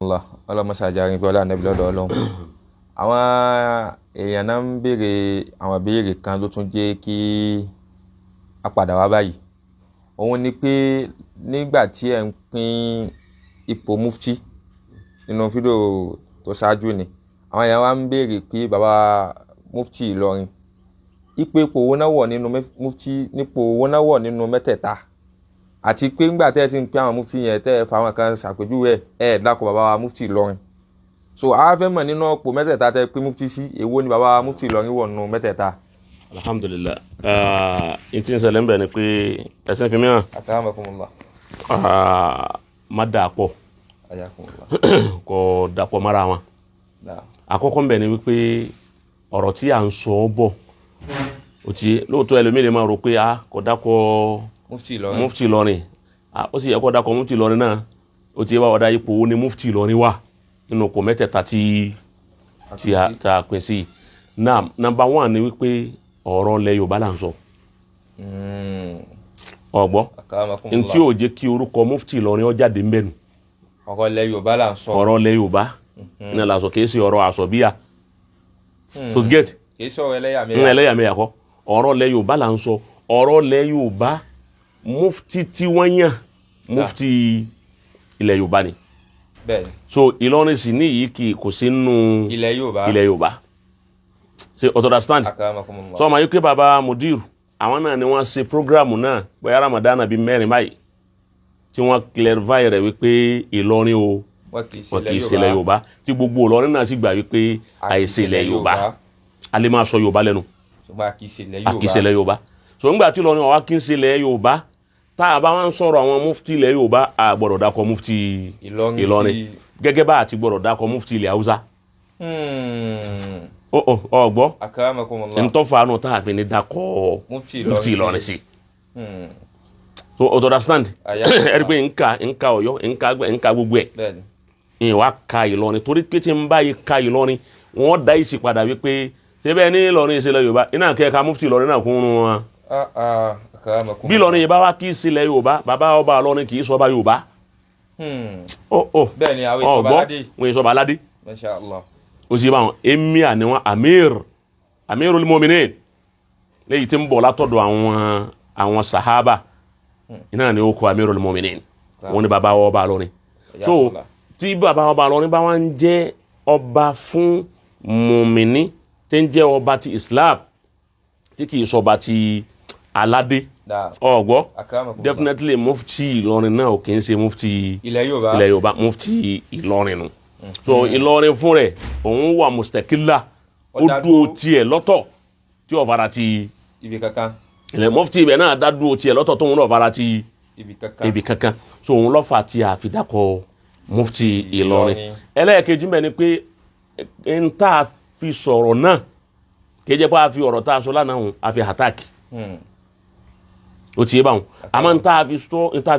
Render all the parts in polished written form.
Allah ọlọmọsàjà pé ọlá nàbí lọ́dọ̀ Ọlọ́run. Àwọn èèyàn náà ń béèrè àwọn béèrè kan ló tún jẹ́ kí a padà wá báyìí. Òun ni pé nígbà tí ẹ̀ ń pín ipò mufti nínú fídíò tó ṣáájú ni àwọn èèyàn wa ń béèrè pé bàbá mufti Ìlọrin, ipò owó náà wọ̀ nínú mufti, nípò owó náà wọ̀ nínú mẹ́tẹ̀ẹ̀ta, àti pé ńgbà tẹ́ ẹ ti ń pín àwọn mufti yẹn, tẹ́ ẹ fa àwọn kan ṣàpèjúwe ẹ, ẹ dákọ̀ bàbá wa mufti Ìlọrin. So a fẹ́ mọ̀ nínú ọ̀pọ̀ mẹ́tẹ̀ẹ̀ta tẹ́ pín mufti sí, èwo ni bàbá wa mufti Ìlọrin wọ̀ nínú mẹ́tẹ̀ẹ̀ta? Alhamdulilah, n tí ń ṣẹlẹ̀ ń bẹ̀ ni pé ẹ̀sìn fi mí hàn. Akramakumullah. Má dà pọ̀. Ayakumullah. Kò dàpọ̀ mọ́ra wọn. Àkọ́kọ́ ń bẹ̀ ni wípé ọ̀rọ̀ tí à ń sọ ọ́ bọ̀, ó ti lóòótọ́, ẹlòmíì lè máa rò pé a kò dákọ̀ mufti Ìlọrin. Mufti Ìlọrin, ó sì yẹ kó dákọ̀ mufti Ìlọrin náà. Ó ti yẹ wá ọ̀dà, ipò wo ni mufti Ìlọrin wà nínú kò mẹ́tẹ̀ẹ̀ta tí a tá a pín sí? Náà, number one ni wípé ọ̀rọ̀ ilẹ̀ Yorùbá là ń sọ. Ọ̀gbọ́? Akramakumullah. Ntí ò jẹ́ kí orúkọ mufti Ìlọrin ó jáde ń bẹ̀nu. Ọ̀rọ̀ ilẹ̀ Yorùbá là ń sọ. Ọ̀rọ̀ ilẹ̀ Yorùbá ní la sọ, kìí ṣe ọ̀rọ̀ àsọ̀bíyà, so to get. Kì í sọ̀rọ̀ ń ẹlẹ́yàmẹ̀yà. Ẹlẹ́yàmẹ̀yà kọ́, ọ̀rọ̀ ilẹ̀ Yorùbá là ń sọ. Ọ̀rọ̀ ilẹ̀ Yorùbá, mufti tí wọ́n yàn, mufti ilẹ̀ Yorùbá ni. So Ìlọrin sì ní yìí kì kò sí nínú ilẹ̀ Yorùbá. Ilẹ̀ Yorùbá, ṣe o understand? Akramakumullah. Sọ ma yìí pé baba mudir, àwọn náà ni wọ́n ṣe programu náà bóyá Ramadan bíi mẹ́rin báyìí tí wọ́n clarify rẹ̀ wípé Ìlọrin o, wọn kì í ṣe wọn kì í ṣe ilẹ̀ Yorùbá, tí gbogbo Ìlọrin náà sì gbà wípé àìṣe ilẹ̀ Yorùbá. A lè máa sọ Yorùbá lẹ́nu, ṣùgbọ́n a kì í ṣe ilẹ̀ a kì í ṣe ilẹ̀ Yorùbá. So ńgbà tí Ìlọrin ọ̀wá kì í ṣe ilẹ̀ Yorùbá, tá a bá wá ń sọ̀rọ̀ àwọn mufti ilẹ̀ Yorùbá, a gbọ́dọ̀ dákọ̀ mufti Ìlọrin. Ìlọrin, gẹ́gẹ́ bá a ti gbọ́dọ̀ dákọ̀ mufti ilẹ̀ Haúsá. Ó ọgbọ́? Akramakumullah. Ntọ́fà nù tá a fi ní dákọ̀ mufti mufti Ìlọrin sí. So o understand? Àyà. Ẹ rí i pé nka nka Ọ̀yọ́, nka nka gbogbo ẹ̀, ìwà ka Ìlọrin, torí pé tí n bá yìí ka Ìlọrin, wọ́n dá ìsì padà wípé ṣé bẹ́ẹ̀ ní Ìlọrin ìṣẹ̀lẹ̀ Yorùbá iná kẹ́ka mufti Ìlọrin náà kún un wọn. Ah, ah, akramakumullah. Bí Ìlọrin yìí bá wá kí ìṣẹ̀lẹ̀ Yorùbá, bàbá ọba Ìlọrin kì í sọba Yorùbá. Ó ó Bẹ́ẹ̀ni, àwọn ìsọba ọgbọ́? aládé. Wọn ìsọba aládé. Masha Allah. Ó sì bá wọn, emir ni wọn, amir, amirul mu'minin, léyìí tí ń bọ̀ látọ̀dọ̀ àwọn sahaba iná ni ó kọ amirul mu'minin. Wọn ni bàbá ọba Ìlọrin. So Ayakumullah. tí bàbá ọba Ìlọrin bá wá ń jẹ́ ọba fún mùmíní, tí ń jẹ́ ọba ti Islam, tí kì í sọba ti aládé, ọgbọ́? Akramakumullah. Definitely mufti Ìlọrin náà ò kì í ṣe mufti ilẹ̀ Yorùbá. Ilẹ̀ Yorùbá. Mufti Ìlọrin nu. So Ìlọrin fún rẹ̀, òun wà mustakila, ó dá dúró dúró. tiẹ̀ lọ́tọ̀ tí ó fara ti ibi kankan. Ilẹ̀ mufti ibẹ̀ náà dá dúró tiẹ̀ lọ́tọ̀ tóun náà fara ti ibi kankan. Ibi kankan. So òun lọ́fà tí a fi dákọ̀ mufti Ìlọrin. Ìlọrin. Ẹlẹ́ẹ̀kejì mbẹ́ ni pé n tá a fi sọ̀rọ̀ náà kì í jẹ́ pé a fi ọ̀rọ̀ tá a sọ lánàá hùn a fi attack. Ó ti yé báwọn. Àmọ́ n tá a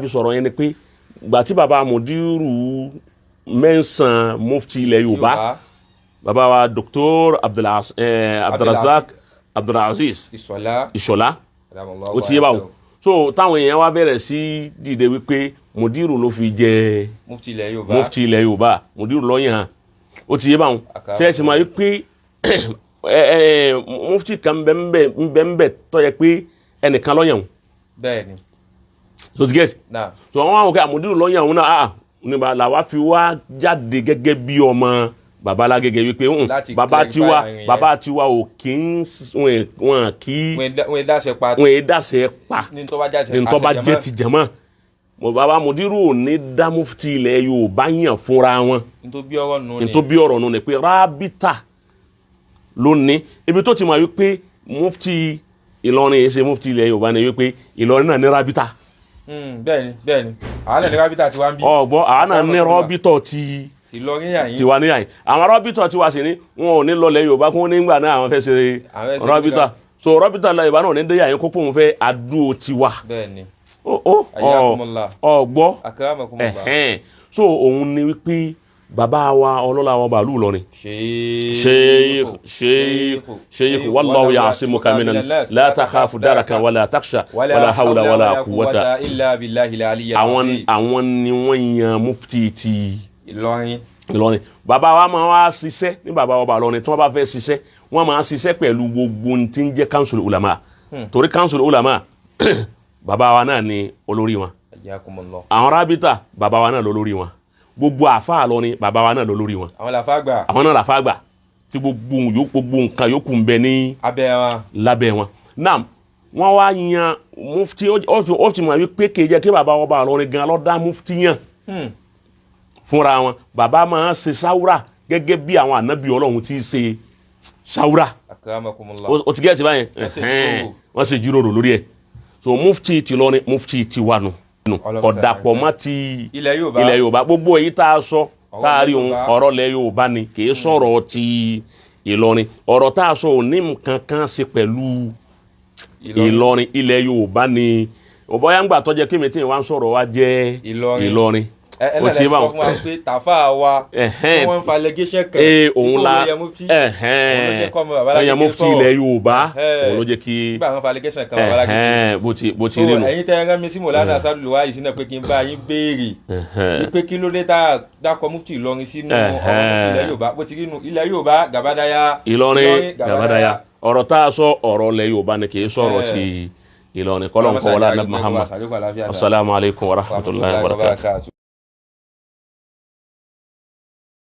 fi sọ̀rọ̀ yẹn ni pé gbà tí baba mudiru mẹ́sàn mufti ilẹ̀ Yorùbá, baba wa Dr. Abdulrazak Abdulaziz Ìṣọ̀lá. Ìṣọ̀lá, ó ti yé báwọn. So táwọn èèyàn wá bẹ̀rẹ̀ sí dìde wípé mudiru ló fi jẹ mufti ilẹ̀ Yorùbá. Mufti ilẹ̀ Yorùbá, mudiru lọ́yàn. Ó ti yé báwọn. Àkàrà. Ṣe é sì máa wí pé ẹ ẹ mufti kan bẹ́ẹ̀ tó yẹ pé ẹnìkan lọ́yàn? So ti get? Náà. So àwọn àwọn kẹ́ àmùdírù lọ́yàn òun náà, ah, nígbà làwa fi wá jáde gẹ́gẹ́ bí ọmọ babalágége wípé Láti bàbá clarify tiwa, àárín yẹn. Bàbá tiwa ò kí ń wọn kì í wọ́n dáṣẹ pa wọn è dáṣẹ pa ní tó bá jáde ní tó bá jẹ́ ti jẹ̀mọ́. Mo bàbá mudiru ò ní dá mufti ilẹ̀ Yorùbá yàn fúnra wọn. Ní tó bí ọ̀rọ̀ nù ni. Ní tó bí ọ̀rọ̀ nù ni pé rábítà ló ní ibi tó ti mọ̀ wípé mufti Ìlọrin yìí ṣe mufti ilẹ̀ Yorùbá ni wípé Ìlọrin náà ní rábítà. Bẹ́ẹ̀ni, àwọn náà ní rábítà tí wá ń bí. Ọ̀gbọ́n, àwọn náà ní rọ́bítọ̀ ti ti lọ rí yàn yín. Tiwa níyà yìí, àwọn rọ́bítọ̀ tiwa sì ní wọn ò ní lọlẹ̀ Yorùbá kún nígbà náà àwọn fẹ́ ṣe Àwọn fẹ́ ṣe rọ́bítọ̀. kíkà. So rọ́bítọ̀ lọ Yorùbá náà ò ní dé yà yín kó pòun fẹ́ adúró tiwa. Ó ó Ayakumullah. Ọ̀gbọ́? Akramakumullah. Ẹ̀hẹ́n. So òun ni wípé bàbá wa ọlọ́lá wọn bàálù Ìlọrin, Sheikh sheikh, sheikh, sheikh, wallahu ya'simuka minan la takhafu daraka wala takhsha wala hawla wala quwwata illa billahi al-aliyyil àwọn azim. Àwọn ni wọ́n yan mufti ti Ìlọrin. Ìlọrin. Bàbá wa máa wá ṣiṣẹ́ ní bàbá ọba Ìlọrin, tí wọ́n bá fẹ́ ṣiṣẹ́, wọ́n máa ṣiṣẹ́ pẹ̀lú gbogbo ohun tí ń jẹ́ council ulama, torí council ulama, bàbá wa náà ni olórí wọn. Hayyakumullah. Àwọn rábítà, bàbá wa náà lólórí wọn. Gbogbo àfáà Ìlọrin, bàbá wa náà lólórí wọn. Àwọn làfáà gbà. Àwọn náà làfáà gbà tí gbogbo nǹkan yòókù ń bẹ ní abẹ́ wọn. Lábẹ́ wọn náà, wọ́n wá yan mufti. Ó fi mọ̀ wípé kì í jẹ́ kí bàbá ọba Ìlọrin gan ló dá mufti yàn fúnra wọn. Bàbá máa ń ṣe sáwúrà gẹ́gẹ́ bí àwọn ànábì Ọlọ́run ti ṣe sáwúrà. Akramakumullah. O ti gẹ́ẹ̀tì báyẹn? Wọ́n ṣe Ẹ̀hẹ́n. jíròrò. Wọ́n ṣe jíròrò lórí ẹ̀. So mufti ti Ìlọrin, mufti ti wa nù, kò dàpọ̀ mọ́ ti ilẹ̀ Yorùbá. Ilẹ̀ Yorùbá. Gbogbo èyí tá a sọ, Ọ̀rọ̀ tá a rí ilẹ̀ òun, Yorùbá. ọ̀rọ̀ ilẹ̀ Yorùbá ni, kì í sọ̀rọ̀ ti Ìlọrin. Ọ̀rọ̀ tá a sọ ò ní nǹkan kan ṣe pẹ̀lú Ìlọrin. Ilẹ̀ Yorùbá ni. Ọ̀bọ̀yá ń gbà tọ́jẹ́ kí mi tí wọ́n ń sọ̀rọ̀ wa jẹ́ Ìlọrin. Ìlọrin. Ẹ Ó náà ti lẹ bá sọ wọn. fún wa pé tàfà wa tí wọ́n ń fa allegation kan Ee, òun la ipò yẹ mufti, òun ló jẹ́ kọ́ ọmọ bàbá ẹ̀yàn Lágége mufti sọ̀rọ̀. ilẹ̀ Yorùbá, òun ló jẹ́ kí Nígbà wọn fa allegation kan bàbá Lágége. Bó ti So rí nù. ẹ̀yin tẹ́ ẹ rán mi sí Mọ̀lánà Sádùlùwà yìí sínú pé kí n bá yín béèrè wípé kí ló dé tá a dákọ̀ mufti Ìlọrin sínú ọ̀rọ̀ mufti ilẹ̀ Yorùbá, bó ti rí nu, ilẹ̀ Yorùbá gàbádáyà. Ìlọrin gàbádáyà. Ọ̀rọ̀ tá a sọ, ọ̀rọ̀ ilẹ̀ Yorùbá ni, kì í sọ̀rọ̀ ti Ìlọrin. Kọ́lọ̀ ń kọ́ wọlé Ànábì Muhammad. Asalaamualeykum wa rahmatulahi wa barakatuh. Barakatuh.